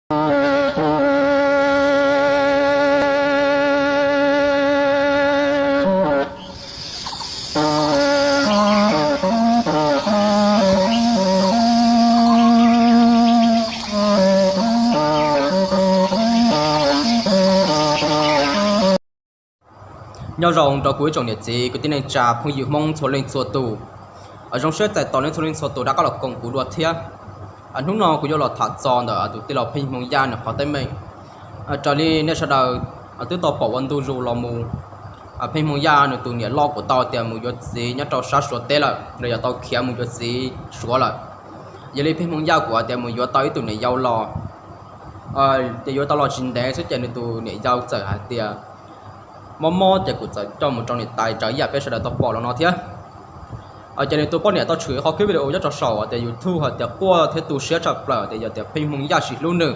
Nyob zoo rau kuv ib tsoom niam txiv kwv tij neej tsa phooj ywg Hmoob txhua leej txhua tus. Zoo siab txais tos nej txhua leej txhua tus rov qab los koom kuv dua thiab. Hnub no kuv yuav los tham txog ntawm tus tij laug Pheej Hmoo Yaj nws qhov teeb meem. Raws li nej sawv daws twb tau pom ua ntu zus los mus, Pheej Hmoo Yaj nws tus niam loj kuj tau tias mus yuav txiv nyob rau sab Suav teb lawm, los yog tau khiav mus yuav txiv Suav lawm. Yog li Pheej Hmoo Yaj kuj hais tias mus yuav tau ib tug niam yau los, ces yuav tau los tsis ntev xwb ces nws tus niam yau txawm hais tias mob mob ces kuj txawm coj mus rau niam tais raws ib yam peb sawv daws tau pom los no thiab. Ces nws tus poj niam tau tshwm qhov clip video nyob rau saum tias YouTube hais tias quaj thiab tu siab tshaj plaws tias yog tias Pheej Hmoo Yaj tsis hlub nws,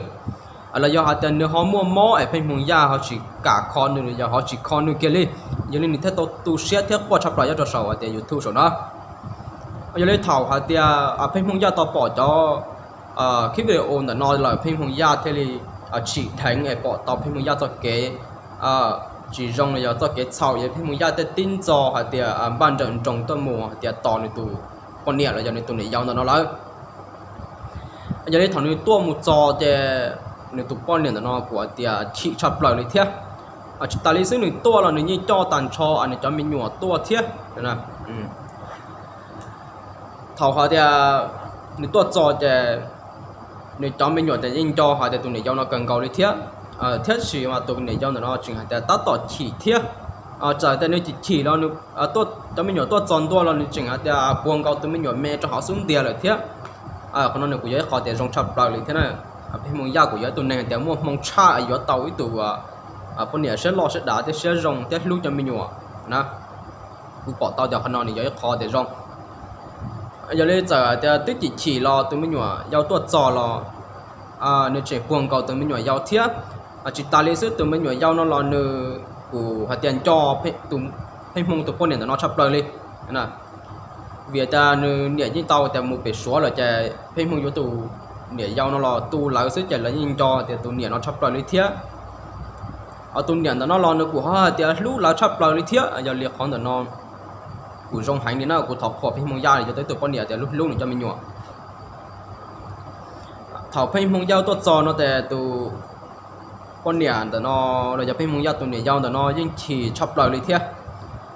los yog hais tias nws ho muaj mob es Pheej Hmoo Yaj ho tsis kam kho nws, yog ho tsis kho nws kiag li, yog li nws thiaj tau tu siab thiab quaj tshaj plaws nyob rau saum tias YouTube saum no. Yog li thaum hais tias Pheej Hmoo Yaj tau pom cov clip video ntawm no lawm, Pheej Hmoo Yaj thiaj li tsim dheev es pom tau Pheej Hmoo Yaj txoj kev tsis zoo los yog txoj kev txhaum, yog Pheej Hmoo Yaj thiaj tib ntxo hais tias npaj nrawm nroos tuaj mus hais tias tos nws tus poj niam los yog nws tus niam yau ntawm no lawm. Yog li thaum nws tuaj mus txog ces nws tus poj niam ntawm no kuj hais tias chim tshaj plaws li thiab. Tsis tas li xwb nws tuaj los nws yeej coj tag nrho nws cov me nyuam tuaj thiab. Thaum hais tias nws tuaj txog ces nws cov me nyuam ces yeej nco hais tias tus niam yau no kawg nkaus li thiab. Thiab sis mas tus niam yau ntawm no tseem hais tias tab tom chim thiab. Txawm tias nws chim chim los cov me nyuam tuaj txog ntua los nws tseem hais tias puag nkaus tus me nyuam me rau hauv xub ntiag lawm thiab. Qhov no nws kuj yog ib qho tias zoo tshaj plaws li thiab na. Pheej Hmoo Yaj kuj yog ib tug neeg tias muaj hmoo tshaj yuav tau ib tug poj niam siab loj siab dav thiab siab zoo thiab hlub cov me nyuam na. Kuv pom tau tias qhov no nws yog ib qho tias zoo. Yog li txawm tias twb chim chim los tus me nyuam yau tuaj txog los nws tseem puag nkaus tus me nyuam yau thiab. Tsis tas li xwb tus me nyuam yau no los nws kuj hais tias nco Pheej Hmoo tus poj niam ntawm no tshaj plaws li. Vim tias nws niam yeej tau tias mus pem Suav lawm ces Pheej Hmoo yuav tus niam yau no los tu lawv xwb ces lawv yeej nco tias tus niam no tshaj plaws li thiab. Tus niam ntawm no los nws kuj ho hais tias hlub lawv tshaj plaws li thiab. Yog li qhov ntawm no kuj zoo heev li na, kuv thov qhuas Pheej Hmoo Yaj yog tau ib tug poj niam tias hlub hlub nws cov me nyuam. Thaum Pheej Hmoo Yaj tuaj txog no ces tus poj niam ntawm no los yog Pheej Hmoo Yaj tus niam yau ntawm no yeej chim tshaj plaws li thiab.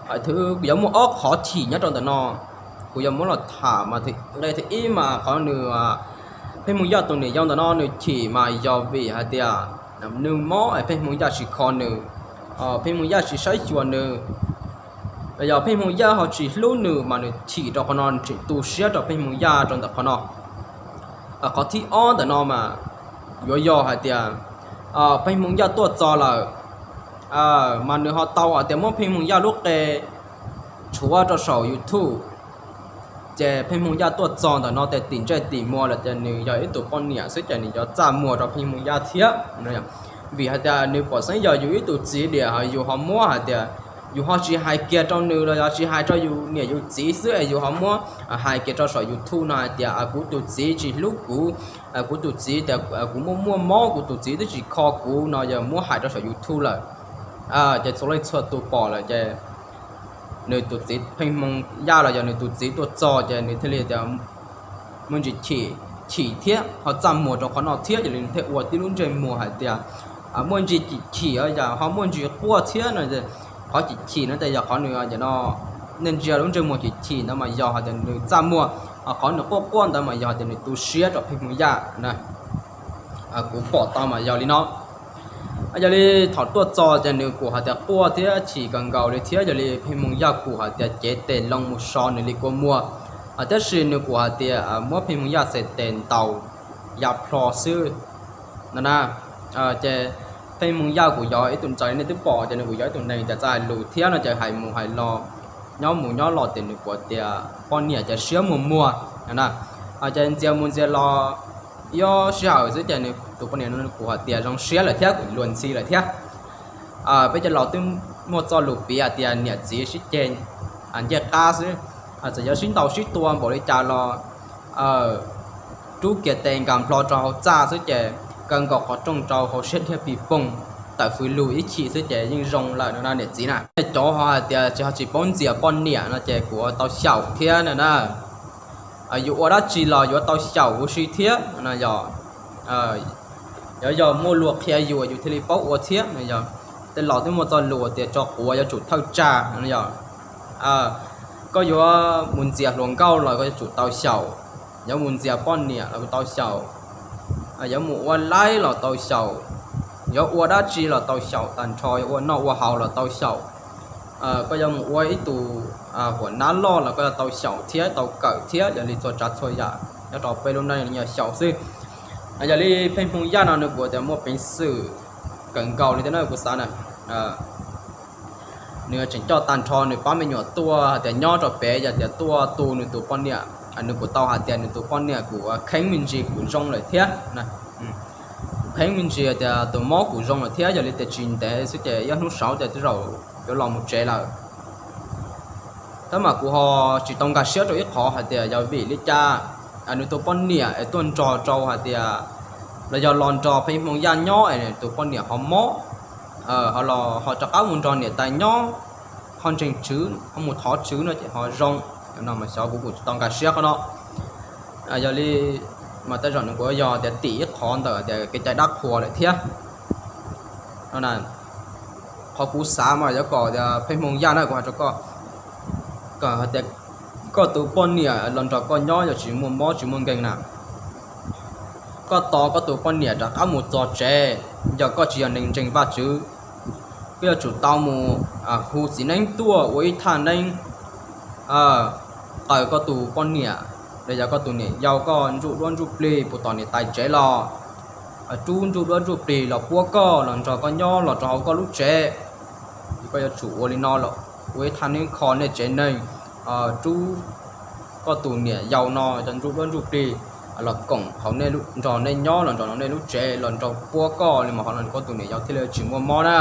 Hais tias kuj yuav muaj ob qhov chim nyob rau ntawm no, kuv yuav muab los tham mas nqe thib ib mas qhov nws, Pheej Hmoo Yaj tus niam yau ntawm no nws chim mas yog vim hais tias nws mob es Pheej Hmoo Yaj tsis kho nws, Pheej Hmoo Yaj tsis saib xyuas nws, los yog Pheej Hmoo Yaj ho tsis hlub nws mas nws chim rau qhov no nws tseem tu siab rau Pheej Hmoo Yaj rau ntawm qhov no. Qhov thib ob ntawm no mas yuav yog hais tias Pheej Hmoo Yaj tuaj txog lawm mas nws ho tau hais tias muab Pheej Hmoo Yaj lub qe tshuav rau saum YouTube. Ces Pheej Hmoo Yaj tuaj txog ntawm no ces tim ntsej tim muag lawm ces nws yog ib tug poj niam xwb ces nws yuav txaj muag rau Pheej Hmoo Yaj thiab. Vim hais tias nws pom xeeb yog yus ib tug txiv diam, yus ho muab hais tias yus ho tsis hais kiag rau nws los yog tsis hais rau yus niam yus txiv xwb es yus ho muab hais kiag rau saum YouTube no hais tias kuv tus txiv tsis hlub kuv, kuv tus txiv tias kuv muaj muaj mob, kuv tus txiv twb tsis kho kuv no yog muab hais rau saum YouTube lawm. Ces txhua leej txhua tus pom lawm ces nws tus txiv Pheej Hmoo Yaj los yog nws tus txiv tuaj txog ces nws thiaj li tias muaj ntsis chim thiab ho txaj muag rau qhov no thiab, yog li nws thiaj ua tib lub ntsej muag hais tias muaj ntsis chim chim, yog ho muaj ntsis quaj thiab no. Qhov chim chim no ces yog qhov nws no, nej ntsia lub ntsej muag chim chim ntawd mas yog hais tias nws txaj muag, qhov nws quaj quaj ntawd mas yog hais tias nws tu siab rau Pheej Hmoo Yaj na. Kuv pom tau mas yog li no. Yog li thaum tuaj txog ces nws kuj hais tias quaj thiab chim kawg nkaus li thiab, yog li Pheej Hmoo Yaj kuj hais tias cev tes loo mus so nws li kua muag. Tab sis nws kuj hais tias muab Pheej Hmoo Yaj txhais tes ntaus ya plho xwb no na. Ces Pheej Hmoo Yaj kuj yog ib tug, raws li nej twb pom ces nws kuj yog ib tug neeg tias txawj hais lus thiab no ces hais mus hais los, nyob mus nyob los ces nws kuj tias poj niam ces siab muag muag no na. Ces ntxias mus ntxias los ib ob sij hawm xwb ces nws tus poj niam no kuj hais tias zoo siab lawm thiab kuj luag ntxhi lawm thiab. Peb cov laus twb muaj txoj lus piav hais tias niam txiv sib ceg ncej qab xwb, txawm yuav sib ntaus sib tua npaum li cas los rub kiag tes nkag nplho rau hauv txaj xwb ces kaw nkaus qhov rooj rau hauv siab dhia pis poog, tawm fws lug ib chim xwb ces yeej zoo lawm no na niam txiv na. Cov ho hais tias tsis ho tsis paub ntxias poj niam no ces kuv ua tau xyaum thiab no na. Yus ua dab tsi los yuav tau xyaum huv si thiab no yog, yuav yog muaj luag qhia yus yus thiaj li paub ua thiab no yog. Tej laus twb muaj txoj lus tias tso quav yuav tsum thawj tsag no yog. Koj yuav mus ntxias hluas nkauj los koj yuav tsum tau xyaum, yuav mus ntxias poj niam los kuj tau xyaum, yuav mus ua laib los tau xyaum, yuav ua dab tsi los tau xyaum tag nrho, yuav ua noj ua haus los tau xyaum. Koj yuav mus ua ib tus huam nab loj los koj yuav tau xyaum thiab tau kawm thiab, yog li txhua tsav txhua yam nyob rau peb lub neej yog xyaum xwb. Yog li pheej Hmoo Yaj no nws kuj tias muaj peev xwm kawg nkaus li thiab na kuv xav na. Nws tseem coj tag nrho nws pab me nyuam tuaj hais tias nyob rau pem yog tias tuaj tu nws tus poj niam, nws kuj tau hais tias nws tus poj niam kuj kheev me ntsis kuj zoo lawm thiab. Kuj kheev me ntsis tias tus mob kuj zoo lawm thiab, yog li tias tsis ntev xwb ces ib hnub saud ces tej zaum yuav los mus tsev lawm. Tab mas kuv ho tsis tau nkag siab rau ib qho hais tias yog vim li cas nws tus poj niam es tuaj nrog rau hais tias, los yog los nrog pheej Hmoo Yaj nyob es tus poj niam ho mob, ho los ho rov qab mus nrog niam tais nyob, ho ntseeg tswv ho mus thov tswv no ces ho zoo. No mas xyov kuv kuj tsis tau nkag siab qhov no. Yog li mas tej zaum nws kuj yog tias tim ib qho ntawm tias kev cai dab qhuas lawm thiab. Qhov kuv xav mas yuav kom tias pheej Hmoo Yaj na kuv hais rau koj, kom hais tias koj tus poj niam los nrog koj nyob yog tsis muaj mob tsis muaj nkeeg na, koj tos koj tus poj niam rov qab mus txog tsev, yog koj tsis yog neeg ntseeg Vajtswv, koj yuav tsum tau mus hu txiv neeb tuaj ua ib thaj neeb qaws koj tus poj niam, los yog koj tus niam yau koj ntsuj duab ntsuj plig puas tom niam tais tsev los, rub ntsuj duab ntsuj plig los puab koj los nrog koj nyob los rau hauv koj lub tsev. Koj yuav tsum ua li no los ua ib thaj neeb kho nej tsev neeg, rub koj tus niam yau no cov ntsuj duab ntsuj plig los koom hauv nej, nrog nej nyob los nrog nej lub tsev los nrog puab koj li mas ho koj tus niam yau thiaj li tsis muaj mob na.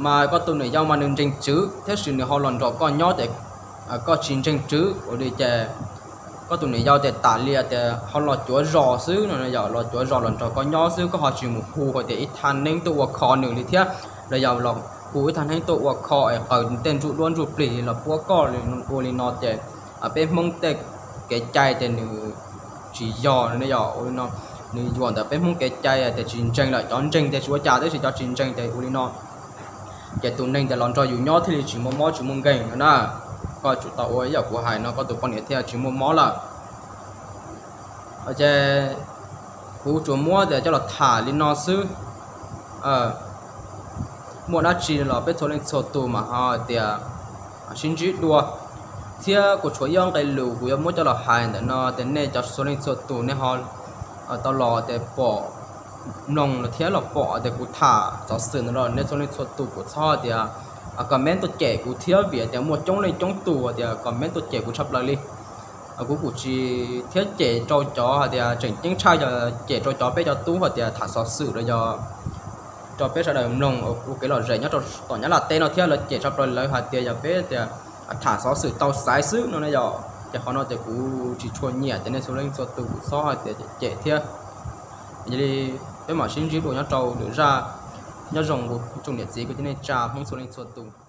Mas koj tus niam yau mas nws ntseeg tswv thiab sis nws ho los nrog koj nyob ces koj tsis ntseeg tswv ua li ces koj tus niam yau ces tam li tias ho los cuav zos xwb no, yog los cuav zos los nrog koj nyob xwb, koj ho tsis mus hu hais tias ib thaj neeb tuaj ua kho nws li thiab, los yog los hu ib thaj neeb tuaj ua kho es qaws tej ntsuj duab ntsuj plig los puab koj ua li no ces peb Hmoob tej kev cai ces nws tsis yog no, yog ua li no nws yuam ntawm peb Hmoob kev cai ces tsis ntseeg lawm, cov ntseeg ces tsis ua cas tab sis cov tsis ntseeg ces ua li no ces tus neeg ces los nrog yus nyob thiaj li tsis muaj mob tsis muaj nkeeg no na. Koj tsum tau ua ib yam kuv hais no koj tus poj niam thiaj tsis muaj mob lawm. Ces kuv tsuas muab tias coj los tham li no xwb. Muaj dab tsi los peb txhua leej txhua tus mas ho tias sib ntsib dua, thiab kuv tshuav ib ob nqe lus kuv yuav muab coj los hais ntawm no tias nej cov txhua leej txhua tus nej ho tau los tias pom, mloog los thiab los pom tias kuv tham xov xwm ntawm no nej txhua leej txhua tus kuv txhob tias comment tuaj cem kuv thiab vim tias muaj coob leej coob tus tias comment tuaj cem kuv tshaj plaws li. Kuv kuj tsis thiab cem rau cov hais tias tseem ceeb tshaj, yog cem rau cov peb cov tub hais tias tham xov xwm los yog rau peb sawv daws mloog ua kev lom zem nyob rau tom Nyab Laj teb no thiab lawv cem tshaj plaws lawv hais tias yog peb tias tham xov xwm tau xaiv xwb no na yog. Ces qhov no ces kuv tsis tshua nyiam ces nej txhua leej txhua tus kuv txhob hais tias cem thiab. Yog li peb mam sib ntsib dua nyob rau lwm zaj. Nyob zoo kuv tsoom niam txiv kwv tij neej tsa Hmoob txhua leej txhua tus.